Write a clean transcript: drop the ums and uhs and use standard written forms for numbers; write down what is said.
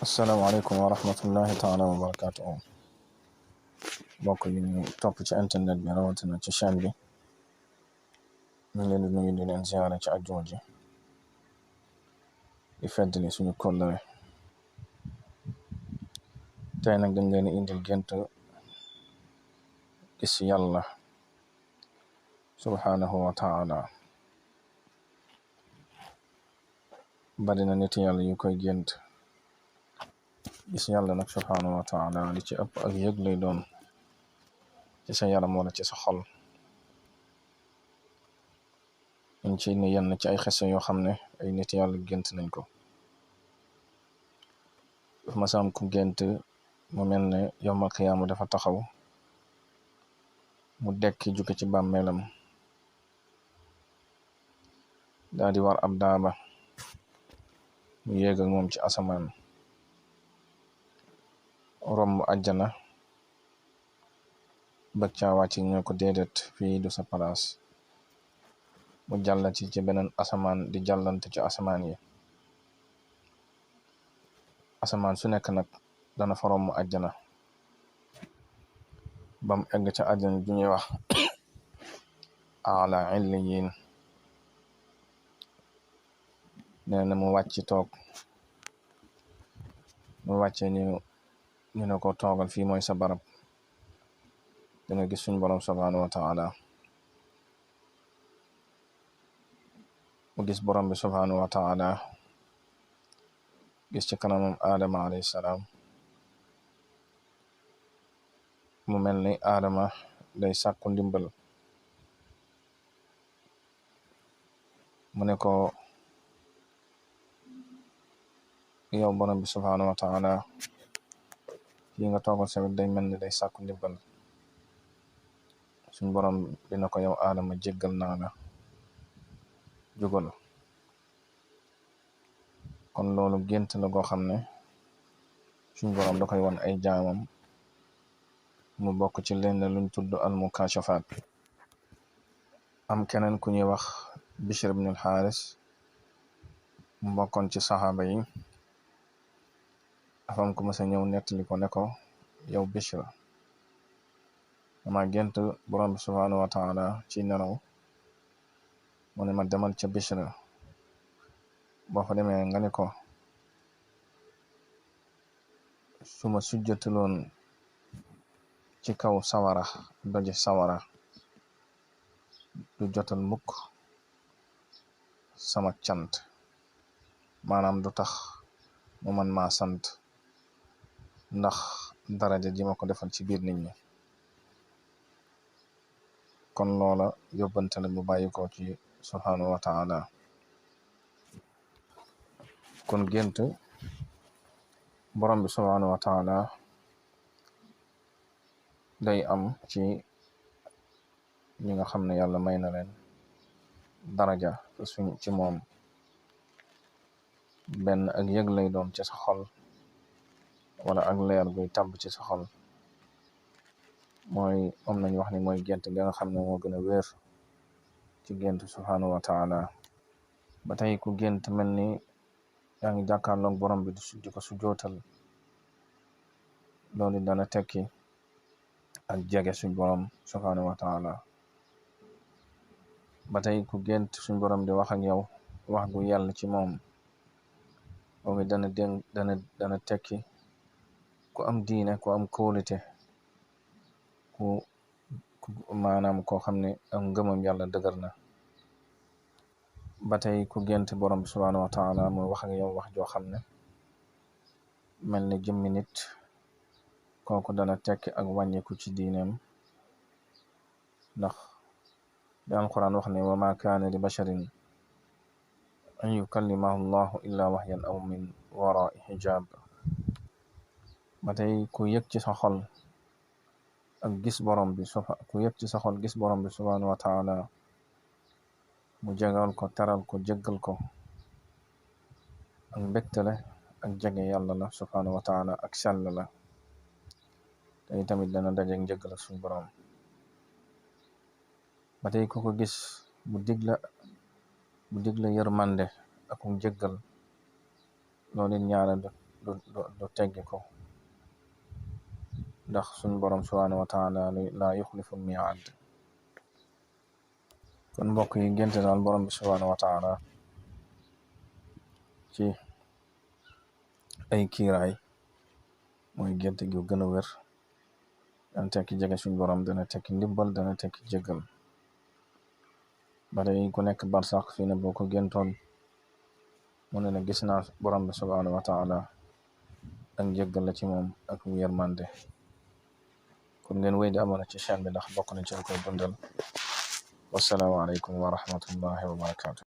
asalaamaaleykum wa rahmatullahi taala wa barakaatu. Mbokk yi ñu topp ci internet bi rawatina ci chaîne bi ñu ngi leen di nuyu di leen ziara ci àjjuma ji di feddali suñu kóllëre. tey nag dañ leen di indil gént gis yàlla subhaanahu wa taala. bari na nit yàlla yu koy gént gis yàlla nag subhaanahu wa taala li ci ëpp ak yëg lay doon ci sa yaram wala ci sa xol. ñu ci ne yenn ci ay xese yoo xam ne ay nit yàlla gént nañ ko. dafa ma saam ku gént mu mel ne yawmal qiyaama dafa taxaw mu dekki jóge ci bàmmeelam daal di war ab daaba mu yéeg ak moom ci asamaan romb àjjana bëgg caa wàcc ñoo ko déedéet fii du sa palaas mu jàllati ci beneen asamaan di jàllante ci asamaan yi. asamaan su nekk nag dana fa romb àjjana bam egg ca àjjana ju ñuy wax ala illiyin. nee na mu wàcc toog mu wàccee ñu ne ko toogal fii mooy sa barab da nga gis suñ borom subhanahu wa taala. mu gis borom bi subhanahu wa taala gis ci kanamam Adama alayhi salaam mu mel ni Adama day sàkku ndimbal mu ne ko yow borom bi subhanahu wa taala yi nga toogal samit day mel ni day sàkku ndimbal. suñ borom dina ko yow Adama jéggal naa la jógal. kon loolu gént la goo xam ne suñ borom da koy won ay jaamam mu bokk ci leen luñ tudd al mukashafaat. am keneen ku ñuy wax Bishr ibn al Xaaris mu bokkoon ci saxaaba yi afam ko mësa ñëw nettali ko ne ko yow Bishr dama gént borom bi subhanahu wa taala ci nelaw mu ne ma demal ca Bishr boo fa demee nga ne ko suma sujjatuloon ci kaw sawara doje sawara du jotal mukk sama cant maanaam du tax mu man maa sant ndax daraja ji ma ko defal ci biir nit ñi. kon loola yóbbante la bu bàyyi ko ci subhanahu wa taala. kon gént borom bi subhanahu wa taala day am ci ñi nga xam ne yàlla may na leen daraja suñ ci moom. benn ak yëg lay doon ci sa xol wala ak leer guy tàbb ci sa xol mooy am nañu wax ni mooy gént ga nga xam ne moo gën a wéer ci gént subhanahu wa taala. ba tey ku gént mel ni yaa ngi jàkkaarloog borom bi di ko sujootal loolu dana tekki ak jege suñ borom subhanahu wa taala. ba tey ku gént suñ borom di wax ak yow wax gu yàlla ci moom moom it dana tekki ku am diine ku am kóolite ku maanaam koo xam ne am ngëmam yàlla dëgër na. ba tey ku gént borom bi subhanahu wa taala muy wax ak yow wax joo xam ne mel ni jëmmi nit kooku dana tekki ak wàññiku ci diineem ndax di alquran wax ne wa ma kaana li basharin an yukallimahu llahu illa waxyan aw min warai hijab. ba tey ku yëg ci sa xol ak gis borom bi ku yëg ci sa xol gis borom bi subhanahu wa taala mu jagal ko teral ko jéggal ko ak mbégtale ak jege yàlla la subhanahu wa taala ak sell la te tamit dana dajeek njéggal ak suñu borom. ba tey ku ko gis mu digla yërmande ak njéggal loolu ñaare du teggi ko ndax suñ borom subhanahu wa taala la yuxlifu mi'ad. kon mbokk yi gént daal borom bi subhanahu wa taala ci ay kiiraay mooy gént gi gën a wér. dana tekki jege suñ borom, dana tekki ndimbal, dana tekki jéggal. ba tey ku nekk barsax fii ne boo ko géntoon mu ne gis naa borom bi subhanahu wa taala ak jéggal la ci moom ak yërmande. kon ngeen wéy di abonné ci chaîne bi ndax bokk na ci koy dundal. wassalaamu aleykum wa rahmatullahi wa barakatuh.